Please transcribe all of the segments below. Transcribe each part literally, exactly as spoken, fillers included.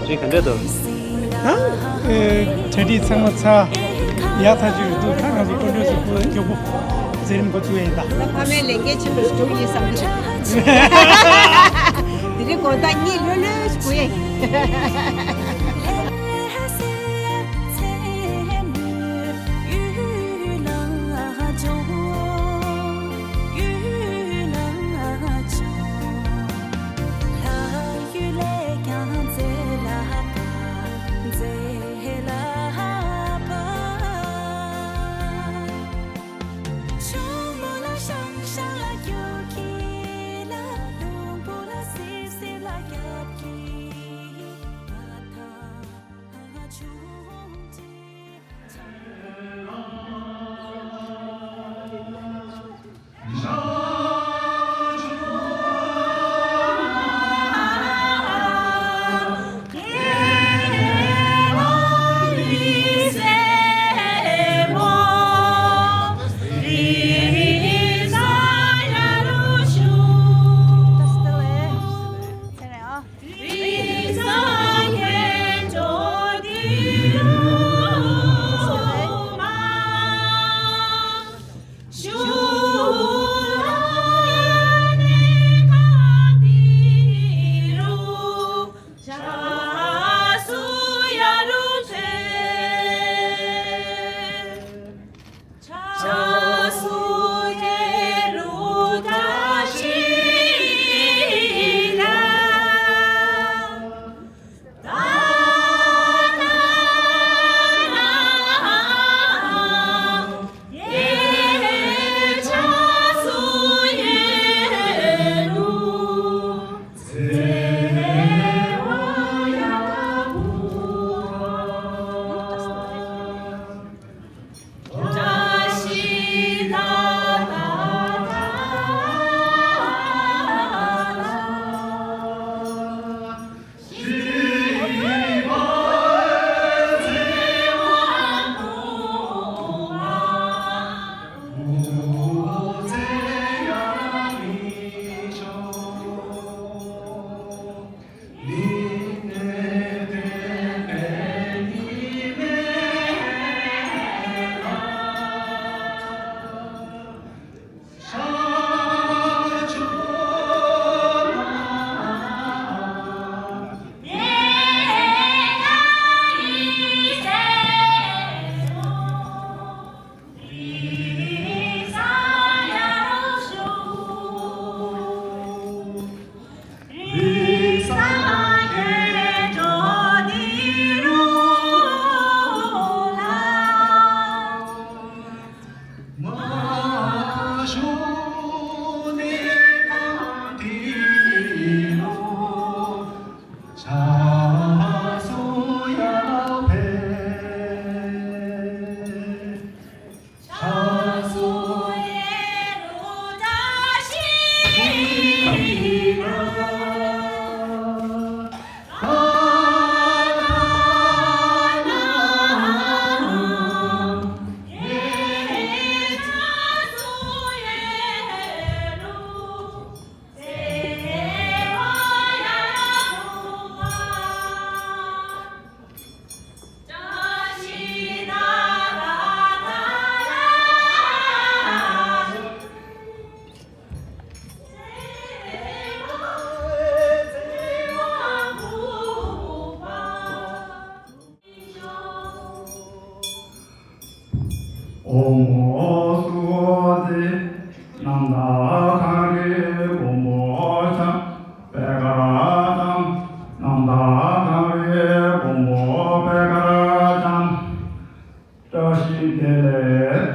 ཅིག་ག་འདྲ་འདུག་ད་ཨེ་གྲ་སྒྲིག་ཚང་མ་ཚར་ཡག་ཐག་ཆོད་རེད་འདུག་ད་ང་ཚོ་སྐུ་མགྲོན་ཚོ་སྐུ་མགྱོགས་པོ་མཛད་རིམ་འགོ་བཙུགས་ཡ་ཡིན་ད། ད་ཕ་མའི་ལས་འགན་ཆེན་པོ་ཞིག་སྒྲུབ་ཡིན་བསམ་གྱི། དེ་རིང་དགོང་དག་གཉིད་ལྷོད་ལྷོད་ཞིག་གོ་ཡ་ཡིན། ཨོཾ་སྭ་སྟི། རྣམ་དག་གངས་རིའི་མགོན་པོ་འཆང་། པད་དཀར་འཆང་། རྣམ་དག་གངས་རིའི་མགོན་པོ་པད་དཀར་འཆང་། བཀྲ་ཤིས་བདེ་ལེགས།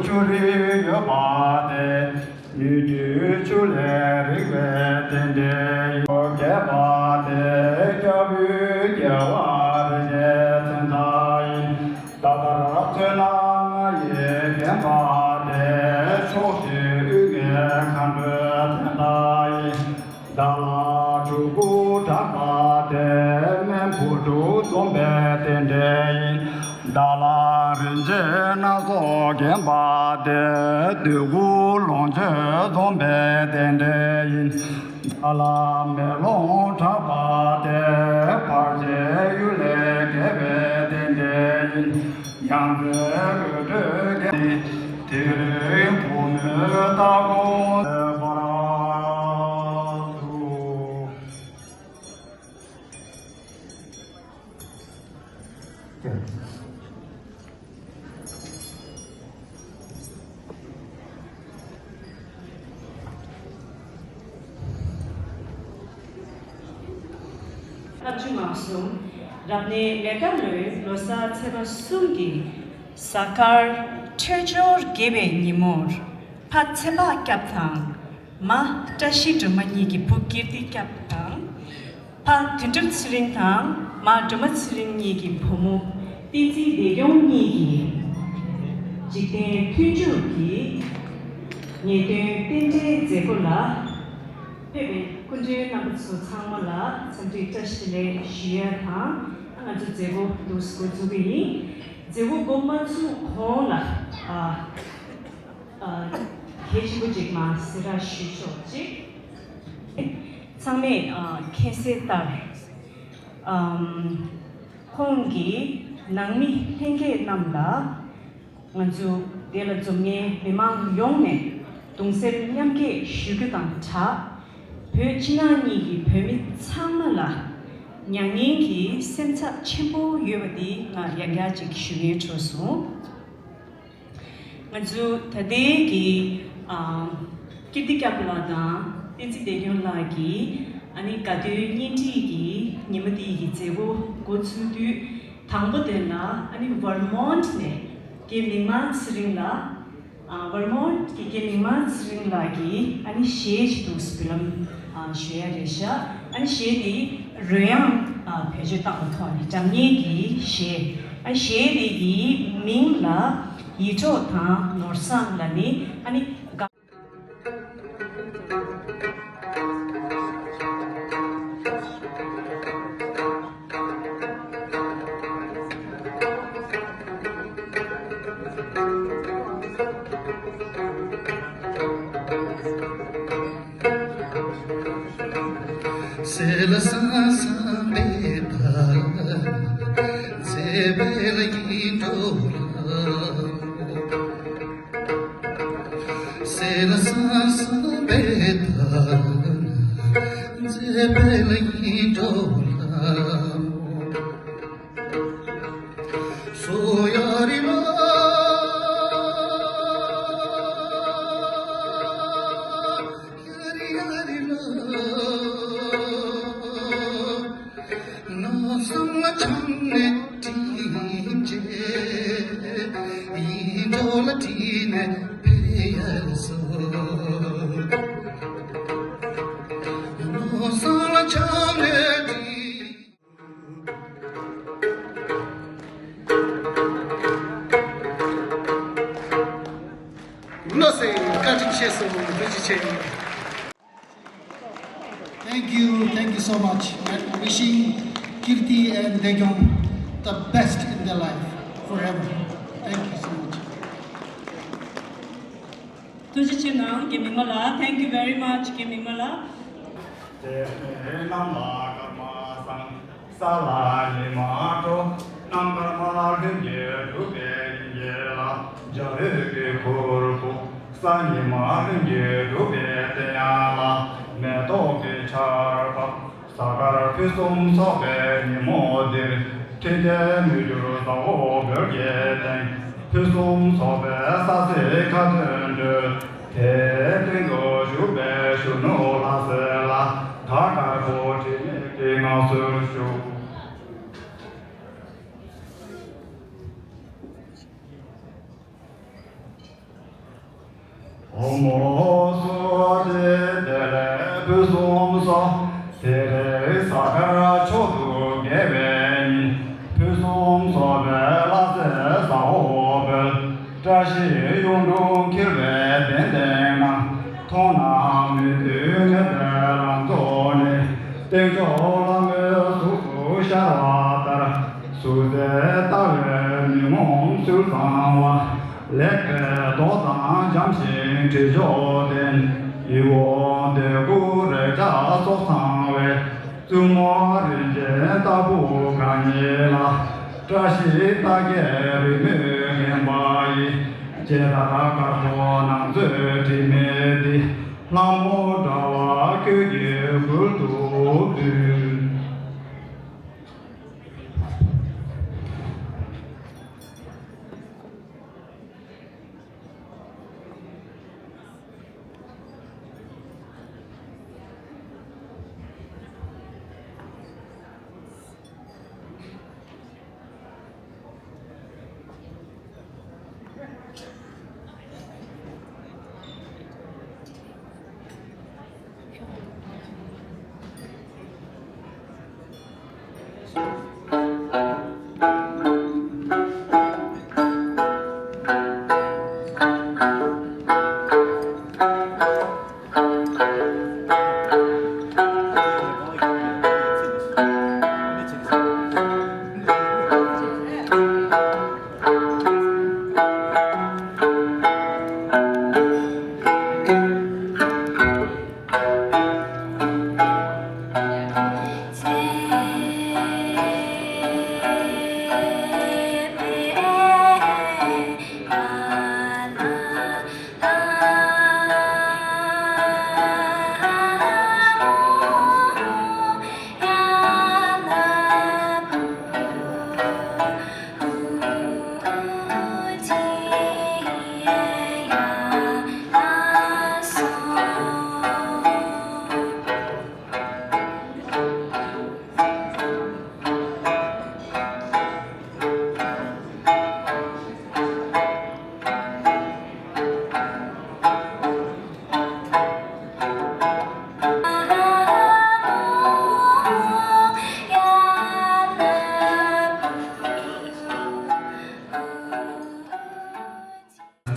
ཆུ་རུད་ཡོད་པ་སྟེ། ནུས་རྒྱུ་ཆུ་ལས་རིག་པའི་རྟེན་འབྲེལ་ཡིན། རྒྱས་པ་སྟེ། སྐྱབས་བུ་རྒྱལ་བ་རིན་ཆེན་མཚན་རྟགས་ཡིན། ད་ལྟར་མཚོན་ན་ང་ཡི་བརྒྱན་པ་སྟེ། ཕྱོགས་བཅུའི་དབུས་ལྔའི་མཁའ་འགྲོའི་མཚན་རྟགས་ཡིན། བདག་ལ་སྤྲུལ་སྐུ་གྲགས་པ་སྟེ། སྨན་བུ་དྲུག་འཛོམས་པའི་རྟེན་འབྲེལ་ཡིན། བདག་ལ་རིན་ཆེན་སྣ་ཚོགས་བརྒྱན་པ་སྟེ། འདོད་དགུ་ལོངས་སྤྱོད་འཛོམས་པའི་རྟེན་འབྲེལ་ཡིན། བདག་ལ་མེ་ལོང་གྲགས་པ་སྟེ། བར་ཆད་གཡུལ་ལས་རྒྱལ་བའི་རྟེན་འབྲེལ་ཡིན། ཡང་རྩེ་འོད་འཕྲོས་རྒྱལ་ནི། དེ་རིང་བུ་མོའི་སྟ་གོན་བར། ལྔ་བཅུ་ང་གསུམ། རབ་གནས་མེ་རྒ་ལོའི་ལོ་གསར་ཚེས་པ་གསུམ་གྱི་གཟའ་སྐར་འཕྲོད་སྦྱོར་རྒྱས་པའི་ཉིན་མོར། ཕ་ཚེ་དཔག་སྐྱབས་དང་། མ་བཀྲ་ཤིས་སྒྲོལ་མ་གཉིས་ཀྱི་བུ་ཀིརྟི་སྐྱབས་དང་། ཕ་དོན་གྲུབ་ཚེ་རིང་དང་མ་སྒྲོལ་མ་ཚེ་རིང་གཉིས་ཀྱི་བུ་མོ་བསྟན་འཛིན་བདེ་སྐྱོང་གཉིས་ཀྱིས་འཇིག་རྟེན་མཐུན་འཇུག་གི་ངེས་དོན་རྟེན་འབྲེལ་མཛད་སྒོ་ལ་ཕེབས་པའི་སྐུ་མགྲོན་རྣམ་པ་ཚོ་ཚང་མ་ལ་འཚམས་འདྲི་བཀྲ་ཤིས་བདེ་ལེགས་ཞུ་ཡ་དང་། ང་ཚོ་མཛད་སྒོ་འདུག་སེ་འགོ་འཛུགས་ཀྱི་ཡིན། མཛད་སྒོ་འགོ་མ་ཚུགས་གོང་ལ་ཨ། ཨ། གལ་ཆེན་པོ་ཅིག་མར་གསལ་བསྒྲགས་ཞུས་ཆོག་ཅིག་ཚང་མས་ཨ། མཁྱེན་གསལ་ལྟར། ཨམ། ཁོང་གིས་ནང་མི་ལྷན་རྒྱས་རྣམས་ལ་ང་ཚོ་འདི་ལ་འཛོམས་མཁན་མི་མང་ཡོངས་ནས་གདུང་སེམས་མཉམ་སྐྱེད་ཞུ་རྒྱུ་དང་སྦྲགས། བོད་ཕྱི་ནང་གཉིས་ཀྱི་བོད་མི་ཚང་མ་ལ་མྱ་ངན་གྱི་སེམས་འཚབ་ཆེན་པོ་ཡོད་པ་འདི་ང་ཡང་བསྐྱར་ཅིག་ཞུ་སྙིང་བྲོ་སོང་། ང་ཚོ་ད་ལྟའི་གི་ཨ། ཀིརྟི་སྐྱབས་ལགས་དང་བསྟན་འཛིན་བདེ་སྐྱོང་ལགས་ཀྱིས་ཨ་ནི་དགའ་སྟོན་གཉེན་སྒྲིག་གི་ཉི་མ་འདི་ཡི་མཛད་སྒོ་འགོ་ཚུགས་དུས། དང་པོ་དོན་ལ་ཨ་ནི་ཝར་མོན་ཊི་ནས་རྒན་མིག་དམར་ཚེ་རིང་ལགས། ཨ། ཝར་མོན་ཊི་གི་རྒན་མིག་དམར་ཚེ་རིང་ལགས་ཀྱིས་ཨ་ནི་གཞས་ཅིག་འདུག་སེ་འབུལ་ལམ་ཨ། ཞུ་ཡ་རེད་ཤག་ཨ་ནི་གཞས་དེ་རོལ་དབྱངས་ཨ། བེད་སྤྱོད་བཏང་བའི་ཐོག་ནས་སྒྲ་སྙན་གྱི་གཞས། ཨ། གཞས་དེ་གི་མིང་ལ་ཡིད་འཕྲོག་དང་ནོར་བཟང་ལ་ནི་ཨ་ནི་དགའ། གསལ་ལ་སང་སང་པའི་བར། མཛེས་པའི་ལ་ཡིན་འགྲོ་ལ། གསལ་ལ་སང་སང་པའི་བར། མཛེས་པའི་ལ་ཡིན་འགྲོ་ལ། སོ་ཡ་རི་ལ། ཡ་རི་ཡ་རི་ལ། ནོར་བཟང་ལ་ཆང་ནས་དྲིན་ཆེ། ཡིན་འགྲོ་ལ་དྲིན་ནས་ཕེབས་སོ། ནོར་བཟང་ལ་ཆང་ནས་དྲིན། བློ་གསལ་བཀའ་དྲིན་ཆེ་སོང་། ཐུགས་རྗེ་ཆེ། Thank you, thank you so much, and wishing Kirti and Daekyung the best in their life forever. Thank you so much. ཐུགས་རྗེ་ཆེ་གནང་། རྒན་མིག་དམར་ལགས། Thank you very much རྒན་མིག་དམར་ལགས། དེ་ནས་གནམ་ལ་སྐར་མ་བསང་། ས་ལ་ཉི་མ་དྲོ། གནམ་སྐར་མ་ལྷུན་གྱིས་གྲུབ་པའི་ཉིན་དཀྱིལ་ལ། འཇའ་འོད་ཀྱི་ཁུར་པོ། གཟའ་ཉི་མ་ལྷུན་གྱིས་གྲུབ་པའི་སྟེང་ཡང་ལ། མེ་ཏོག་གི་ཆར་པ། གཟའ་སྐར་ཕུན་སུམ་ཚོགས་པའི་ཉིན་མོ་འདིར། འཕྲིན་ལས་མི་འགྱུར་ཟླ་འོད་འོད་ཀྱི་སྟེང་། ཕུན་སུམ་ཚོགས་པའི་ས་གཞིའི་ཁ་ཏོན་སྒྲོལ། དེའི་སྟེང་དུ་བཞུགས་པའི་གཞོན་ནུ་ལྷ་སྲས་ལ། ད་དཀར་པོ་དྲི་མེད་ཀྱི་མངའ་གསོལ་ཞུ། ཕོ་མོ་སོགས་ཏེ་དེ་ལས་ཕུན་སུམ་ཚོགས། དེ་རིང་གཟའ་སྐར་མཆོག་ཏུ་དགེ་བའི་ཉིན། ཕུན་སུམ་ཚོགས་པའི་ལྷ་སྲས་ཟ་ཧོར་དཔལ། བཀྲ་ཤིས་གཡུང་དྲུང་འཁྱིལ་བའི་གདན་སྟེང་ན། མཐོང་ན་མི་མཐུན་ངན་པའི་ལམ་རྫོགས་ནས། སྟེང་ཕྱོགས་ལྷ་མོའི་གཟུགས་སུ་ཤར་བ་ལྟར། གཟུགས་མཛེས་ལྟ་བས་མི་ངོམས་ཚུལ་བཟང་བ། ལེགས་པའི་མདོག་དང་འཇམ་ཞིང་དྲི་མཆོག་ལྡན། ཡིད་འོང་ལྡེ་གུ་རེག་བྱ་སོགས་ཚང་བའི། བཙུན་མོ་རིན་ཆེན་ལྟ་བུ་གང་ཉིད་ལ། བཀྲ་ཤིས་རྟགས་བརྒྱད་རི་མོས་བརྒྱན་པ་ཡི། མཇལ་དར་དཀར་པོ་ནམ་མཛོད་དྲི་མེད་འདི། ལྷ་མོ་འདྲ་བ་ཁྱོད་ཀྱི་མགུལ་དུ་བཏུད།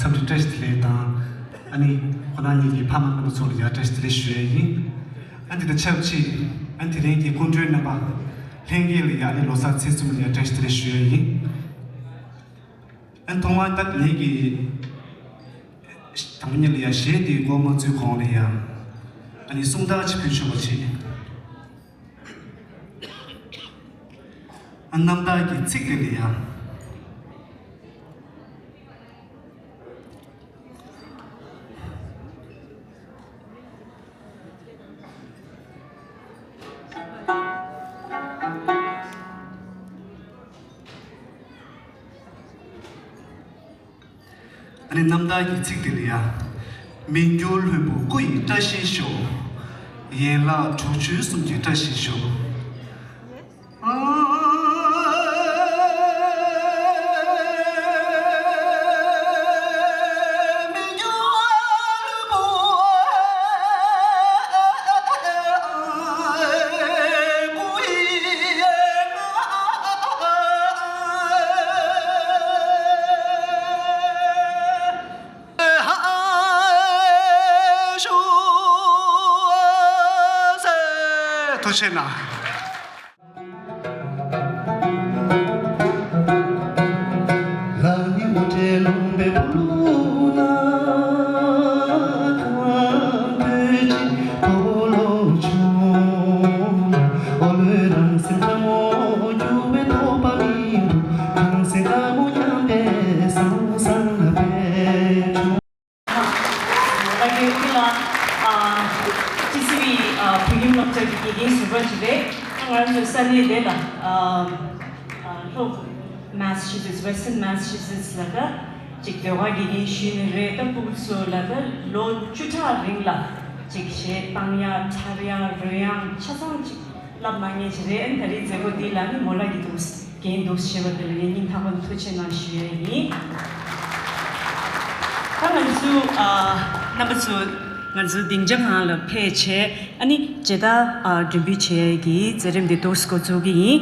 འཚམས་འདྲི་བཀྲ་ཤིས་བདེ་ལེགས་དང་། ཨ་ནི་ཁོ་རང་གཉིས་ཀྱི་ཕ་མ་རྣམ་པ་ཚོ་ལ་ཡང་བཀྲ་ཤིས་བདེ་ལེགས་ཞུ་ཡ་ཡིན། ཨ་འདི་དང་ཆབས་ཅིག་ཨ་ནི་དེ་རིང་གི་སྐུ་མགྲོན་རྣམ་པ་ལྷན་རྒྱས་ལ་ཡང་ཨ་ནི་ལོ་གསར་ཚེས་གསུམ་ལ་ཡང་བཀྲ་ཤིས་བདེ་ལེགས་ཞུ་ཡ་ཡིན། ཨ་ནི་ཐོག་མར་ད་ངེད་ཀྱི་དང་པོ་ཉིད་ལ་ཡང་གཞས་འདི་འགོ་མ་ཚུགས་གོང་ལ་ཡང་ཨ་ནི་གསུང་རྟགས་ཅིག་ཕུལ་ཆོག་པ་བྱེད། ཨ་རྣམ་ཐར་གྱི་ཚིག་དེ་ལ་ཡང་ཨ་ནི་རྣམ་ཐར་གྱི་ཚིག་དེ་ལ་ཡང་། མི་འགྱུར་ལྷུན་པོ་སྐུ་ཡི་བཀྲ་ཤིས་ཤོག། ཡན་ལག་དྲུག་ཅུའི་གསུང་གི་བཀྲ་ཤིས་ཤོག། ཐུགས་ཆེ་གནང་། ཨ་རྒན་ཁྱེད་ལ་ཨ་ཊི་སི་ཝི་ཨ་བོད་ཁྱིམ་སློབ་གྲྭ་གི་དགེ་རྒན་ཟུར་པ་ཅིག་རེད། ད་ང་རང་ཚོའི་ས་གནས་དེ་ལ་ཨ་ཨ་ལྷོ་མ་སི་ཆུ་སེ་ཊི་སི། Western Massachusetts ལ་ད་ཅིག་ཟློས་གར་དགེ་རྒན་ཞུས་ནི་རེད། ད་ཕྲུ་གུ་ཚོ་ལ་ད་ལོ་བཅུ་ཕྲག་རིང་ལ་ཅིག་གཞས་བཏང་ཡག་འཁྲབ་ཡག་རོལ་དབྱངས་ཆ་ཚང་ཅིག་བསླབ་གནང་མཁན་ཞིག་རེད། ཨ་ནི་ད་རེས་མཛད་སྒོ་འདི་ལ་ནི་མོ་ལགས་ཀྱིས་འདུག་འགན་འདུག་བྱས་པ་དེ་ལ་ངས་སྙིང་ཐག་པ་ནས་ཐུགས་རྗེ་གནང་ཞུ་ཡ་ཡིན། ད་ང་ཚོ་ཨ་ རྣམ་པ་ཚོ་ང་ཚོ་སྡིངས་ཆ་སྒང་ལ་ཕེབས་བྱས། ཨ་ནི་མཇལ་དར་ཨ་འགྲེམས་སྤེལ་བྱེད་ཡས་ཀྱི་མཛད་རིམ་འདི་འདུག་སེ་འགོ་འཛུགས་ཀྱི་ཡིན།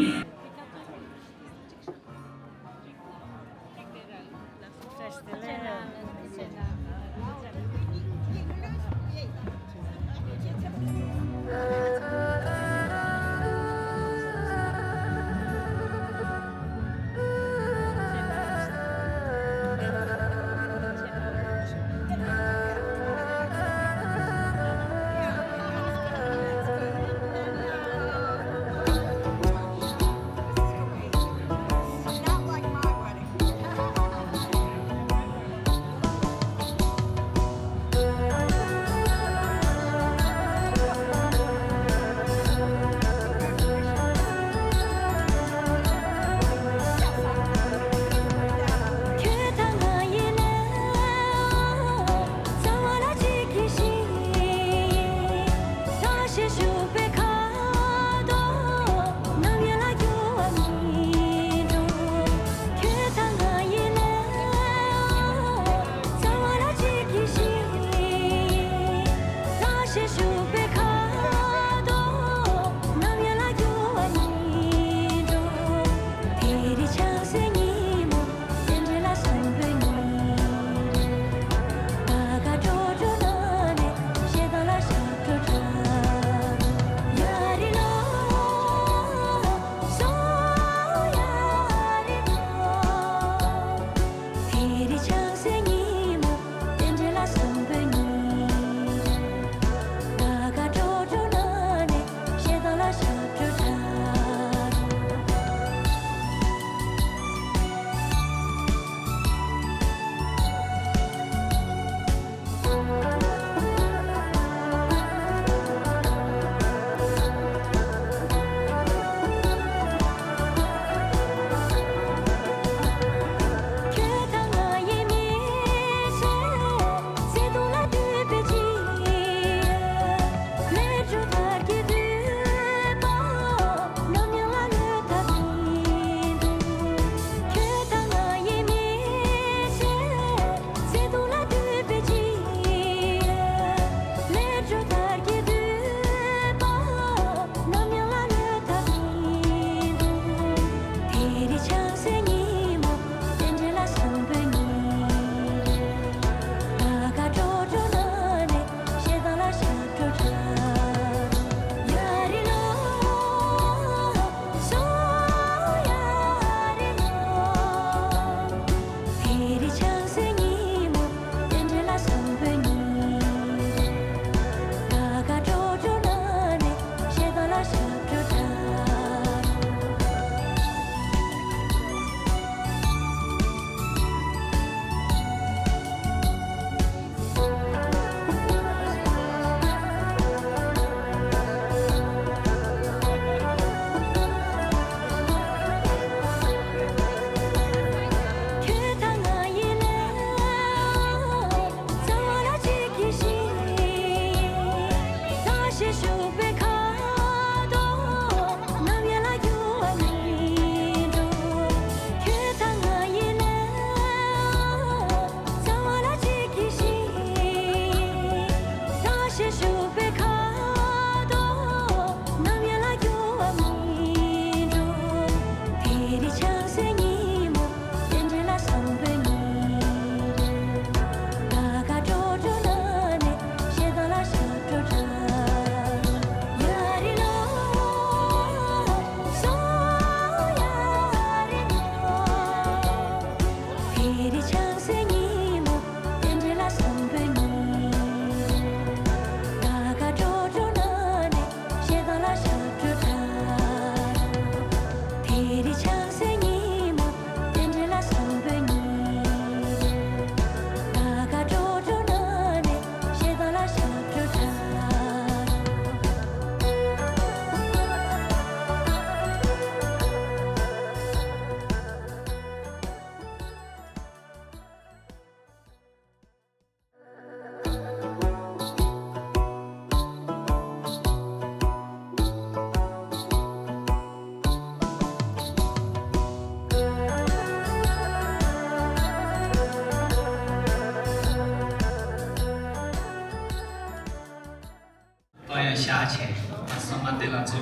བཞག་བྱས་ད་སོ་མ་དེ་ལ་ཚོ་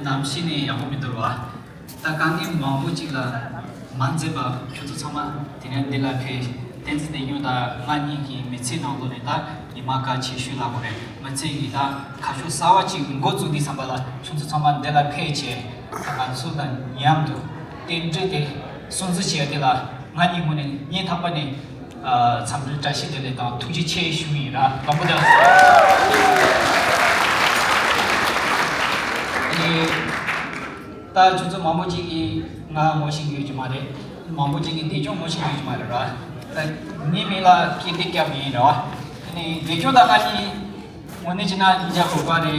ནམ་ཤི་ནས་ཡག་པོ་མི་འདུག་བ། ད་དཀའ་ངལ་མང་པོ་ཅིག་ལ་མ་འཛེམས་པ་ཁྱོད་ཚོ་ཚང་མ་དེ་ནས་འདི་ལ་ཕེབས། བསྟན་འཛིན་བདེ་སྐྱོང་དང་ང་གཉིས་ཀྱི་མི་ཚེ་ནང་ལོགས་ནས་ད་ཉི་མ་ཁ་ཆེ་ཤོས་ལ་གོ་རེད། མི་ཚེ་ཡི་ད་ཁ་ཕྱོགས་གསར་བ་ཅིག་འགོ་བཙུགས་དུས་ཙམ་པ་ལ་ཁྱོད་ཚོ་ཚང་མ་འདི་ལ་ཕེབས་བྱས་ད་ང་ཚོ་དང་མཉམ་དུ་རྟེན་འབྲེལ་དེ་སྲུང་བརྩི་བྱས་ཏེ་ལ་ང་གཉིས་ངོས་ནས་སྙིང་ཐག་པ་ནས་འཚམས་འདྲི་བཀྲ་ཤིས་བདེ་ལེགས་དང་ཐུགས་རྗེ་ཆེ་ཞུ་ཡིན་ར། དང་པོ་དང་ད་ཁྱོད་ཚོ་མང་པོ་ཅིག་གིས་ང་ངོ་ཤེས་ཡོད་ཀྱི་མ་རེད། མང་པོ་ཅིག་གིས་བདེ་སྐྱོང་ངོ་ཤེས་ཡོད་ཀྱི་མ་རེད་ར། ད་ངའི་མིང་ལ་ཀིརྟི་སྐྱབས་ཡིན་ར། ཨ་ནི་བདེ་སྐྱོང་དང་ང་གཉིས་དངོས་གནས་བྱས་ན་ཉིན་ཞག་དགུ་པ་རེད།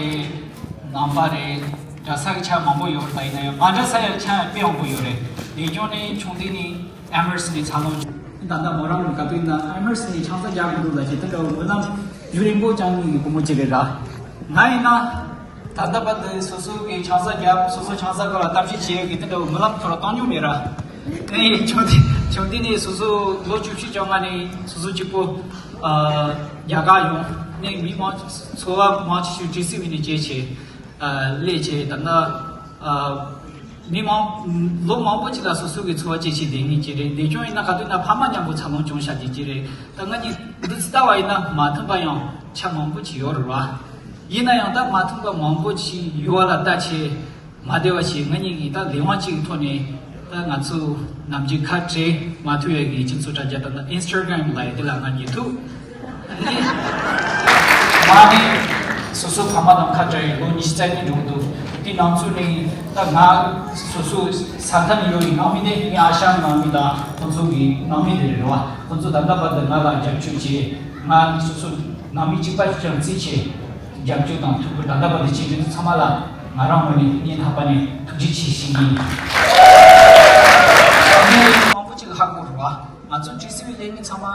ནང་པ་རེད། འདྲ་ས་གི་ཆ་མང་པོ་ཡོད་རེད། ད་ཡིན་ན་ཡང་མ་འདྲ་ས་ཡང་ཆ་ཡང་དཔེ་མང་པོ་ཡོད་རེད། བདེ་སྐྱོང་ནི་ཆུང་དུས་ནས་ཨེ་མར་སི་ནས་འཚར་ལོངས། ད་ལྟ་མོ་རང་གི་ག་དུས་ན་ཨེ་མར་སི་ནས་ཆང་ས་རྒྱག་གི་འདུག་ལ་ཞེས་དེ་འདྲ་བའི་སྨོན་ལམ་རྒྱུན་རིང་པོ་བཅངས་མཁན་གྱི་བུ་མོ་ཅིག་རེད་ར། ང་ཡིན་ན་ད་ལྟ་བར་དུ་སོ་སོ་གི་ཆང་ས་རྒྱག་སོ་སོ་ཆང་ས་སྐོར་ལ་གཏམ་བཤད་བྱེད་ཡོད་ཀྱི་དེ་འདྲ་བའི་སྨོན་ལམ་ཐོར་བཏང་མྱོང་མེད་ར། ཨེ་ཆུང་དུས་ཆུང་དུས་ནས་སོ་སོ་ལོ་བཅུ་བཞི་བཅོ་ལྔ་ནས་སོ་སོ་གཅིག་པོ་རྒྱ་གར་ཡོང་ནས་མི་མང་འཚོ་བ་མང་ཆེ་ཤོས་ཊི་སི་ཝི་ནས་སྐྱེལ་བྱས། ལས་བྱས་ད་ལྟ་མི་མང་ལོ་མང་པོ་ཅིག་ལ་སོ་སོ་གི་འཚོ་བ་སྐྱེལ་བྱས་བསྡད་མཁན་ཅིག་རེད། བདེ་སྐྱོང་ཡིན་ན་ག་དུས་ན་ཕ་མ་མཉམ་པོ་འཚར་ལོངས་བྱུང་ཤག་ཅིག་ཅིག་རེད། ད་ང་གཉིས་འདི་ལྟ་བ་ཡིན་ན་མ་མཐུན་པ་ཡང་ཆ་མང་པོ་ཅིག་ཡོད་རེད་བ། ཡིན་ན་ཡང་ད་མ་མཐུན་པ་མང་པོ་ཅིག་ཡོད་བ་ལ་ལྟ་བྱས། མ་བདེ་བ་ཞིག་ང་གཉིས་ཀྱིས་ད་ལས་དབང་གཅིག་གི་ཐོག་ནས་ད་ང་ཚོ་ནམ་རྒྱུན་ཁ་བྲལ་མ་ཐུབ་ཡ་གི་སྤྱི་ཚོགས་དྲ་རྒྱ་དང་ཨིན་སི་ཊ་གྷ་རམ་ལ་ཡ་དེ་ལ་ང་ཉེ་ཐུག་ནི་མ་ནི་སོ་སོ་ཕ་མ་དང་ཁ་བྲལ་ཡི་ལོ་ཉི་ཤུ་རྩ་གཉིས་འགྲོ་གི་འདུག་དེ་ནང་ཚུད་ནས་ད་ང་སོ་སོ་ས་མཐའ་ནས་ཡོད་ཡི་ནང་མི་དེ་ངའི་ཨ་ཞང་ནང་མི་དང་ཁོང་ཚོ་གི་ནང་མི་དེ་རེད་བ། ཁོང་ཚོ་ད་ལྟ་བར་དུ་ང་ལ་རྒྱབ་སྐྱོར་བྱས། ང་སོ་སོ་ནང་མི་གཅིག་པ་ཅང་རྩིས་བྱས། རྒྱབ་སྐྱོར་དང་ཐུགས་ཁུར་ད་ལྟ་བར་དུ་བྱེད་མཁན་ཚོ་ཚང་མ་ལ་ང་རང་ངོས་ནས་སྙིང་ཐག་པ་ནས་ཐུགས་རྗེ་ཆེ་ཞུ་གི་ཡིན། མང་པོ་ཅིག་ཧ་གོ་རེད་བ། ང་ཚོ་ཊི་སི་ཝི་ལས་མི་ཚང་མ་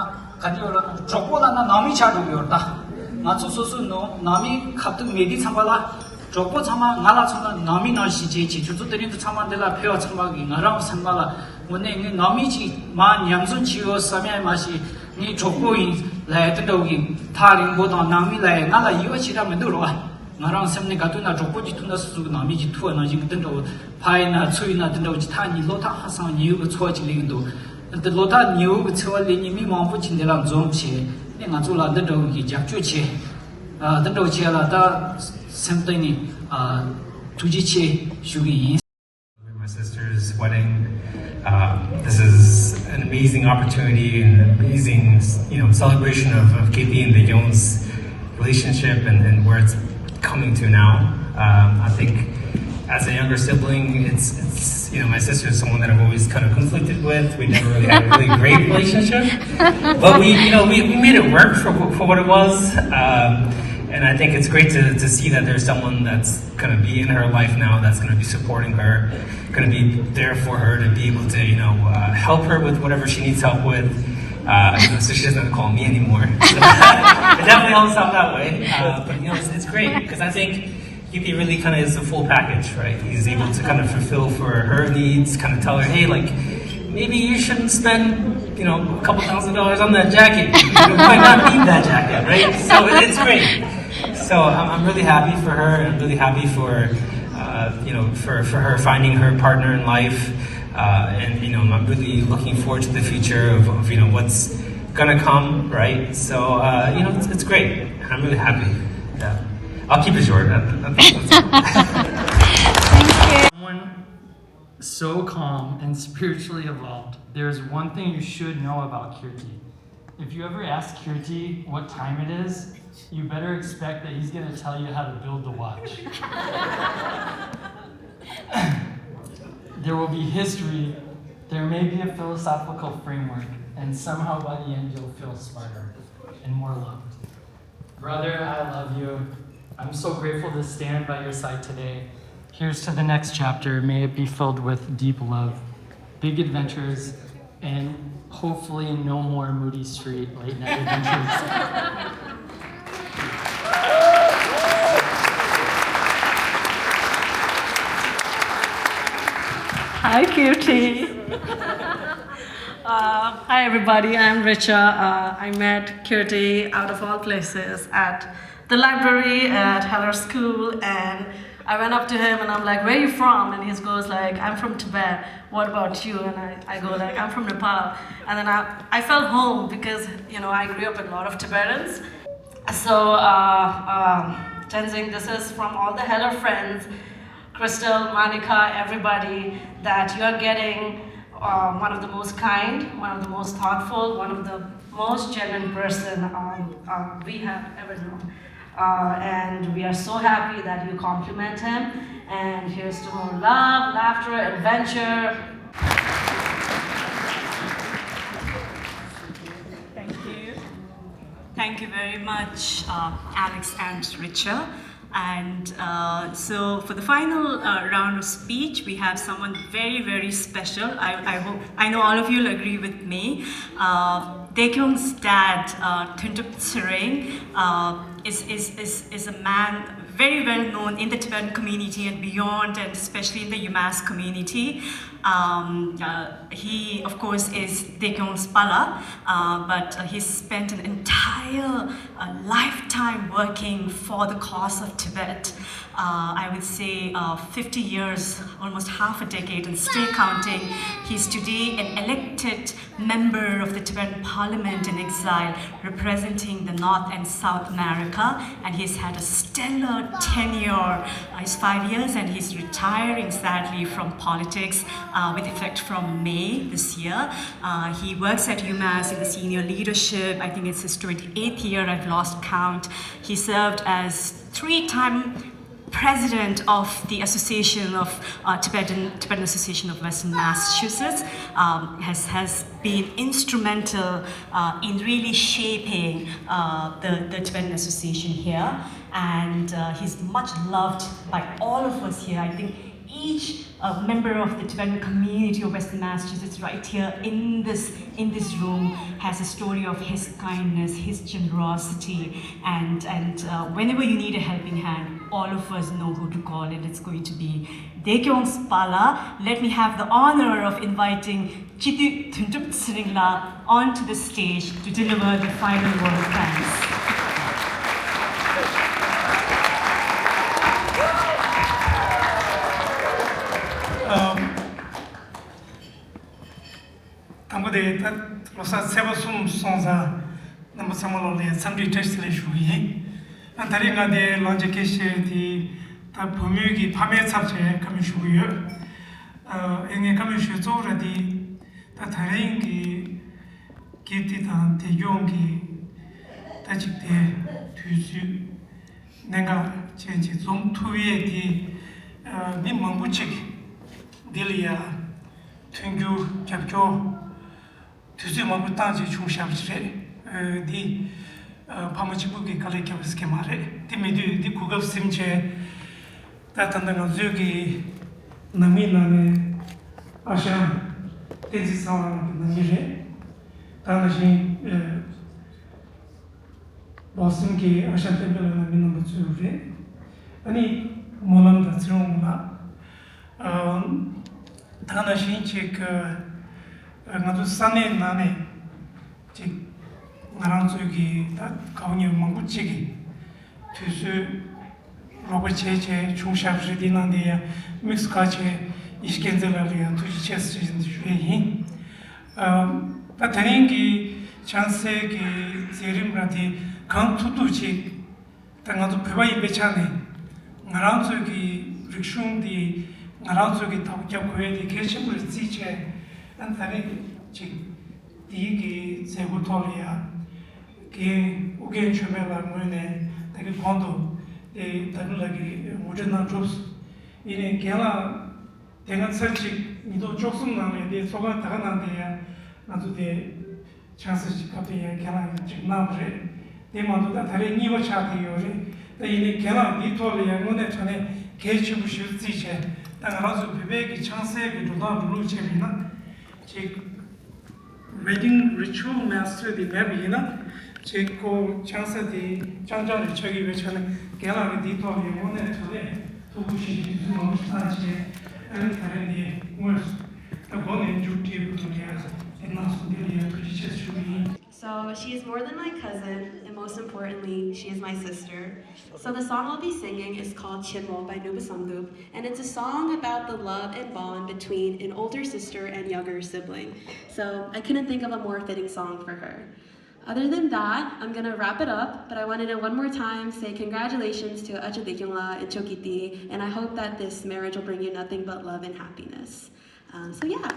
ག་འདྲ་ཡོད་ལབ་ན་གྲོགས་པོ་ལབ་ན་ནང་མི་ཆགས་འགྲོ་གི་ཡོད་རེད་ད། ང་ཚོ་སོ་སོའི་ནང་ནང་མི་ཁ་ཐུག་མེད་དུས་ཚང་མ་ལ་གྲོགས་པོ་ཚང་མ་ང་ལ་མཚོན་ན་ནང་མི་ནང་བཞིན་བྱེད་ཅིག་ཁྱོད་ཚོ་དེ་རིང་དུ་ཚང་མ་འདི་ལ་ཕེབས་པ་ཚང་མ་གིས་ང་རང་སེམས་པ་ལ་དངོས་གནས་ངའི་ནང་མི་ཅིག་མ་ཉམས་ཟོན་བྱས་ཡོད་བསམ་ཡ་མ་གཞི། ངའི་གྲོགས་པོ་ཡིན་ལབ་ཡ་དེ་འདྲ་བོ་གི་ཐག་རིང་པོ་དང་ནང་མི་ལབ་ཡ་ང་ལ་ཡིད་བ་ཞེ་དྲག་མི་འདུག་རོ། ང་རང་སེམས་ནས་ག་དུས་ན་གྲོགས་པོ་གཅིག་ཐུག་ན་སོ་སོ་གི་ནང་མི་གཅིག་ཐུག་པ་ནང་བཞིན་གི་དེ་འདྲ་བོ་ཕ་ཡིན་ན་ཚུ་ཡིན་ན་དེ་འདྲ་བོ་གཅིག་ཐག་ཉེ་བློ་ཐག་ཧ་སང་ཉེ་བོ་གི་འཚོ་བ་གཅིག་ལས་ཀྱི་འདུག་དེ་བློ་ཐག་ཉེ་བོ་གི་འཚོ་བ་ལས་ཉེ་མི་མང་པོ་གཅིག་འདི་ལ་འཛོམས་བྱས་ནས་ང་ཚོ་ལ་འདི་འདྲ་བོ་གི་རྒྱབ་སྐྱོར་བྱས། ཨ་འདི་འདྲ་བོ་བྱས་ལ་ད་སེམས་གཏིང་ནས་ཨ་ཐུགས་རྗེ་ཆེ་ཞུ་གི་ཡིན། My sister's wedding. Um, this is an amazing opportunity and an amazing, you know, celebration of, of Katie and Degion's relationship and, and where it's coming to now. Um, I think as a younger sibling, it's, it's, you know, my sister is someone that I've always kind of conflicted with. We never really had a really great relationship, but we, you know, we, we made it work for, for what it was. Um, and I think it's great to, to see that there's someone that's going to be in her life now that's going to be supporting her, going to be there for her to be able to, you know, uh, help her with whatever she needs help with. Uh, you know, so she doesn't have to call me anymore. So it definitely helps out that way. Uh, but, you know, it's, it's great because I think Yuki really kind of is the full package, right? He's able to kind of fulfill for her needs, kind of tell her, hey, like, maybe you shouldn't spend, you know, a couple thousand dollars on that jacket. You might not need that jacket, right? So it's great. So I'm, I'm really happy for her, and I'm really happy for, uh, you know, for, for her finding her partner in life, uh, and you know, I'm really looking forward to the future of, of you know what's gonna come, right? So uh, you know, it's, it's great. I'm really happy. Yeah, I'll keep it short. That, that, that's all. Thank you. Someone so calm and spiritually evolved. There's one thing you should know about Kirti. If you ever ask Kirti what time it is, you better expect that he's going to tell you how to build the watch. There will be history, there may be a philosophical framework, and somehow by the end you'll feel smarter and more loved. Brother, I love you. I'm so grateful to stand by your side today. Here's to the next chapter. May it be filled with deep love, big adventures, and hopefully no more Moody Street late night adventures. Hi, Kirti. Uh, hi, everybody. I'm Richa. Uh, I met Kirti, out of all places, at the library at Heller School, and I went up to him and I'm like, "Where are you from?" And he goes like, "I'm from Tibet. What about you?" And I, I go like, "I'm from Nepal." And then I, I felt home because, you know, I grew up with a lot of Tibetans. So, uh, um, Tenzing, this is from all the Heller friends, Crystal, Monica, everybody, that you are getting uh, one of the most kind, one of the most thoughtful, one of the most genuine person um, uh, we have ever known. Uh, and we are so happy that you compliment him. And here's to more love, laughter, adventure. Thank you. Thank you very much, uh, Alex and Richard. And uh, so, for the final uh, round of speech, we have someone very, very special. I, I hope I know all of you will agree with me. Uh, Dae Kyung's dad, uh, Thuntup Tshering, uh, is, is, is, is a man very well known in the Tibetan community and beyond, and especially in the UMass community. Um, uh, he, of course, is Dae Kyung's pala, uh, but uh, he spent an entire uh, lifetime working for the cause of Tibet. Uh, I would say uh, fifty years, almost half a decade, and still counting. He's today an elected member of the Tibetan Parliament in exile, representing the North and South America, and he's had a stellar tenure. Uh, it's five years, and he's retiring, sadly, from politics uh, with effect from May this year. Uh, he works at UMass in the senior leadership. I think it's his twenty-eighth year. I've lost count. He served as three-time president of the Association of uh, Tibetan Tibetan Association of Western Massachusetts, um, has has been instrumental uh, in really shaping uh, the the Tibetan Association here, and uh, he's much loved by all of us here. I think each uh, member of the Tibetan community of Western Massachusetts, right here in this in this room, has a story of his kindness, his generosity, and and uh, whenever you need a helping hand, all of us know who to call, and it's going to be Dae Kyung's pala. Let me have the honor of inviting Chitu Thuntup Tshering la onto the stage to deliver the final word of thanks. Um, དང་པོ་དེ་ད་ལོ་གསར་ཚེས་པ་གསུམ་སོང་ཙང་རྣམ་པ་ཚང་མ་ལོ་ལ་འཚམས་འདྲི་བཀྲ་ཤིས་བདེ་ལེགས་ཞུ་གི་ཡིན། ཨ་ད་རེས་ང་དེ་ལང་ཅ་སྐད་བཤད་དེ་ད་བུ་མོའི་གི་ཕ་མའི་ཚབ་བྱས་བཀའ་མོལ་ཞུ་གི་ཡོད། ཨ་ཨེ་ངས་བཀའ་མོལ་ཞུ་གཙོ་བོ་ར་དེ་ད་ད་རིང་གི་ཀིརྟི་དང་དེ་སྐྱོང་གི་ད་ཅིག་དེ་དུས་ཚོད་གནད་འགག་ཅན་ཅིག་འཛོམས་ཐུབ་ཡས་དེ་མི་མང་པོ་ཅིག་འདི་ལ་ཡ་མཐུན་འགྱུར་རྒྱབ་སྐྱོར་དུས་ཚོད་མང་པོ་བཏང་བྱས་བྱུང་བཞག་པ་ཞིག་རེད། འདི་ཕ་མ་གཅིག་པུ་གི་དཀའ་ལས་བརྒྱབ་པ་ཟེར་གྱི་མ་རེད། དེ་མི་དུས་འདི་གོ་སྐབས་ཟིན་བྱས་ད་ད་ལྟ་ང་ཚོའི་གི་ནང་མི་ནང་ནས་ཨ་ཞང་བསྟན་འཛིན་ཚེ་དབང་གི་ནང་མི་རེད། ད་ནང་བཞིན་སྦོག་སིང་གི་ཨ་ཞང་བསྟན་འཕེལ་ལགས་ནང་མི་རྣམ་པ་ཚོ་རེད། ཨ་ནི་སྨོན་ལམ་དང་ཚེ་རིང་ལགས། ད་ནང་བཞིན་ཅིག་ང་ཚོ་ས་གནས་ནང་ནས་ཅིག་ང་རང་ཚོའི་གི་ད་གའུ་ཉེ་མང་པོ་ཅིག་གིས་དུས་ཚོད་རོགས་པ་བྱས་བྱས་བྱུང་བཞག་པ་རེད། དེ་ནང་དེ་ཡང་དམིགས་སུ་བཀར་བྱས་ཡེ་ཤེས་མཁྱེན་བརྩེ་ལགས་ལ་ཡང་ཐུགས་རྗེ་ཆེ་ཟེར་ཞུ་ཡས་ཡིན། ད་དེ་རིང་གི་ཆང་སའི་གི་མཛད་རིམ་ར་དེ་གང་ཐུབ་ཐུབ་ཅིག་ད་ང་ཚོ་བོད་པ་ཡིན་པའི་ཆ་ནས་ང་རང་ཚོའི་གི་རིག་གཞུང་འདི་ང་རང་ཚོའི་གི་བདག་པོ་རྒྱབ་དགོས་ཡས་དེ་གལ་ཆེན་པོ་རེད་བརྩིས་བྱས། ཨ་ནི་ད་རེས་ཅིག་འདིའི་གི་མཛད་སྒོ་ཐོག་ལ་ཡ་རྒན་ཨུ་རྒྱན་མཆོད་སྨན་ལགས་ངོས་ནས་ད་གི་གོང་དུ་དེ་ད་གི་ལ་གི་ངོ་སྤྲོད་གནང་གྲུབ། ཡིན་ནའི་རྒན་ལགས་དེ་སྔ་ཚར་གཅིག་ཉིས་སྟོང་བཅུ་གསུམ་ནང་ལ་དེ་ཚོགས་ཁང་ད་ག་ནང་དེ་ཡ་ང་ཚོ་དེ། ཆང་ས་ཞིག་སྐབས་དེ་ཡང་ཁྱེད་རང་ཡང་ཅིག་གནང་བ་རེད། དེ་མ་གཏོགས་ད་ད་རེས་གཉིས་པ་ཆགས་བསྡད་ཡོད་རེད། ད་ཡིན་ནའི་ཁྱེད་རང་འདིའི་ཐོག་ལ་ཡང་དངོས་གནས་དྲང་གནས་གལ་ཆེན་པོ་ཞིག་རྩིས་བྱས། ད་ང་རང་ཚོ་བོད་པའི་གི་ཆང་སའི་གི་འགྲོ་སྟངས་འགྲོ་ལུགས་བྱས་པ་ཡིན་ན། ཅིག་Wedding Ritual Master དེ་མེད་པ་ཡིན་ན། ཅིག་ཁོ་ཆང་ས་དེ་རྐྱང་རྐྱང་རེ་ཆགས་ཀྱི་ཡོད་པའི་ཆ་ནས་རྒན་ལགས་ཀྱིས་འདིའི་ཐོག་ལ་ཡང་དངོས་གནས་དྲང་གནས་ཐུགས་ཁུར་བཞེས་ཀྱི་དུས་ཚོད་མང་པོ་ཞིག་བཏང་བྱས། ཨ་ནི་ད་རེས་འདི་དངོས་སུ་ད་མགོ་ནས་མཇུག་སྒྲིལ་དགོས་འདུག་ཡ། ནང་སོང་དེ་ལ་ཡང་ཐུགས་རྗེ་ཆེ་ཞུ་གི་ཡིན། So she is more than my cousin, and most importantly, she is my sister. So the song I'll be singing is called Chinmo by Nuba Samdup, and it's a song about the love and bond between an older sister and younger sibling. So I couldn't think of a more fitting song for her. Other than that, I'm gonna wrap it up, but I wanted to one more time say congratulations to Aja Dekyongla and Chokiti, and I hope that this marriage will bring you nothing but love and happiness. Um, so yeah.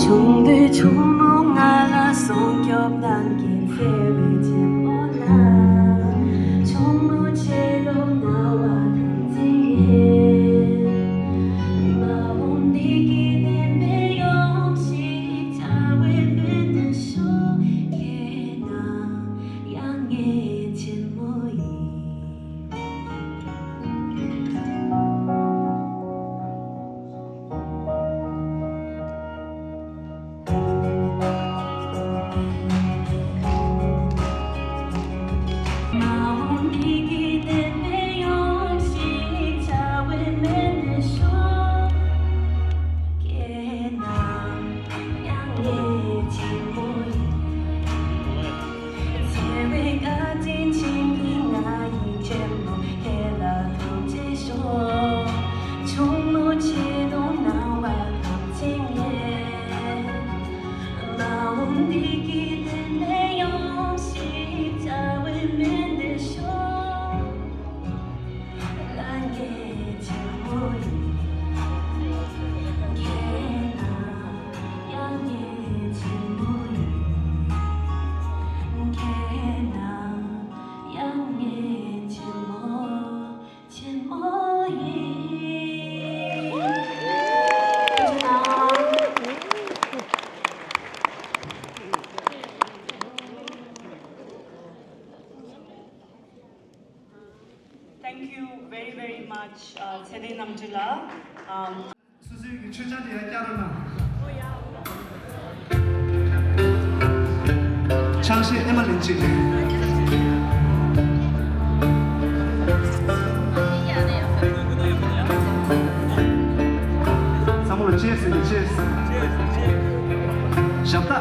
ཆུང་དུས་ཆུང་མོ་ང་ལ་སྲུང་སྐྱོབ་གནང་མཁན་བརྩེ་བའི་གཅེན་མོ་ལ། ཆུང་མོ་ཆེ་རུ་ན་བ་དང་འཛིང་ངེ། མ་འོངས་འདི་གི་བདེན་པའི་ཡོང་ཞིག་བྱ་བའི་མེ་འདི་ཤོག་ཁྱེད་རང་ཡང་ངའི་གཅེན་མོ་ཡིན། ཡང་ངའི་གཅེན་མོ་ཡིན། བརྩེ་བའི་བཀའ་དྲིན་ཆེན་གྱིས་ང་ཡི་གཅེན་མོ་ཁྱེད་ལ་ཐུགས་རྗེ་ཆེ། ཆུང་མོ་ཆེ་དུས་ན་བ་དང་འཛིང་ངེ། མ་འོངས་འདི་གི་བདེན་པའི་ཡོང་ཞིག་བྱ་བའི་མེ་འདི་ཤོག Thank you very, very much, uh, ཚེ་བརྟན་རྣམ་དྲུག་ལགས། Um, སོ་སོའི་གི་མཆོད་ཆང་དེ་ཡར་བཀྱག་རོགས་གནང་། ཆང་གཞས་ཨེ་མ་ལན་གཅིག་ཚང་མ་ལ་ཅེས་ཟེར་ནས་ཅེས། ཞབས་ཏ།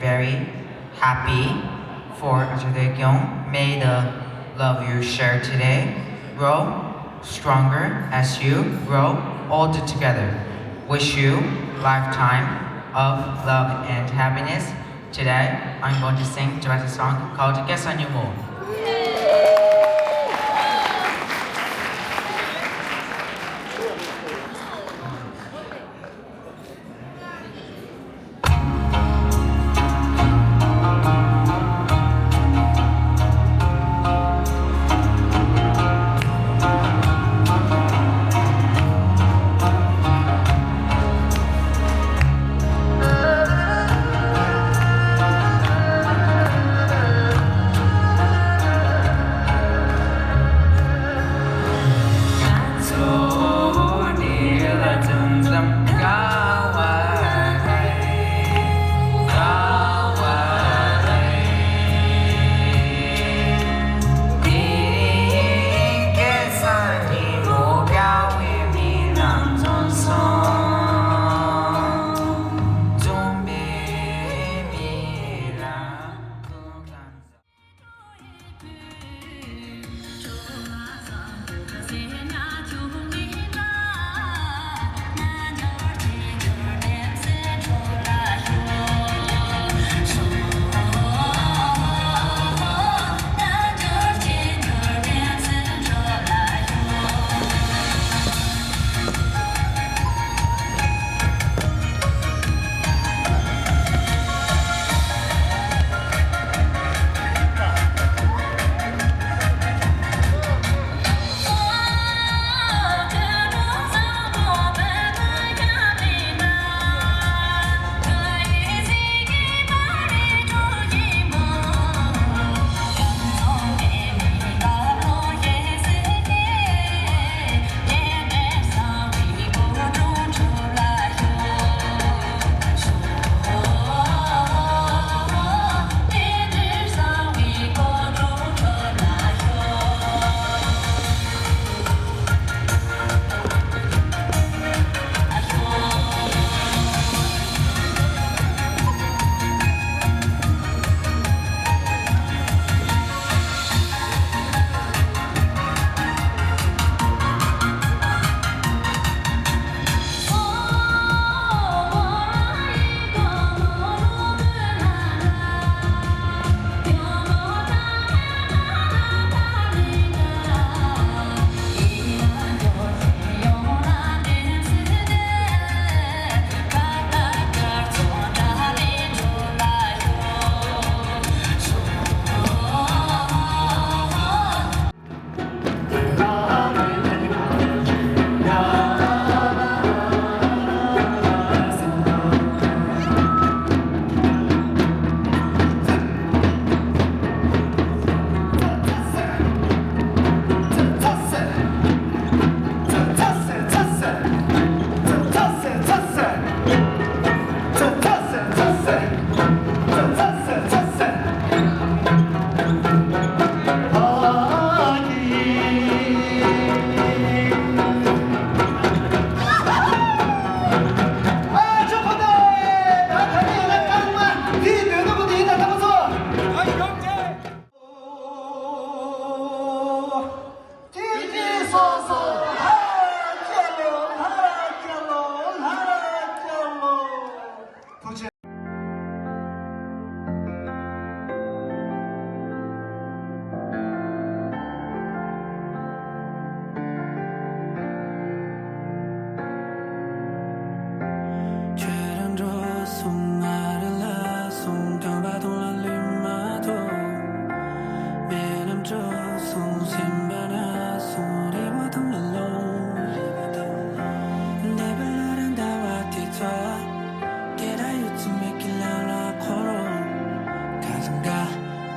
Very happy for Aja Dekyong. May the love you share today grow stronger as you grow older together. Wish you lifetime of love and happiness. Today, I'm going to sing Tibetan song called Kesanyu Mo.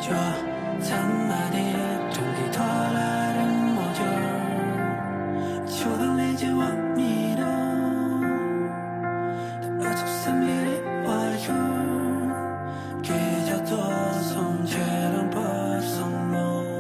ཚང་མ་དེ་གྲོང་གི་ཐོག་ལ་རིང་མོ་བྱོས། ཆུ་དང་ལས་ཀྱི་བ་མི་རོ། ཨ་ཅག་སེམས་ལས་རེ་བ་ཤོར། སྐད་ཆ་ཐོས་སོང་ཁྱེད་རང་བར་སོང་མོ།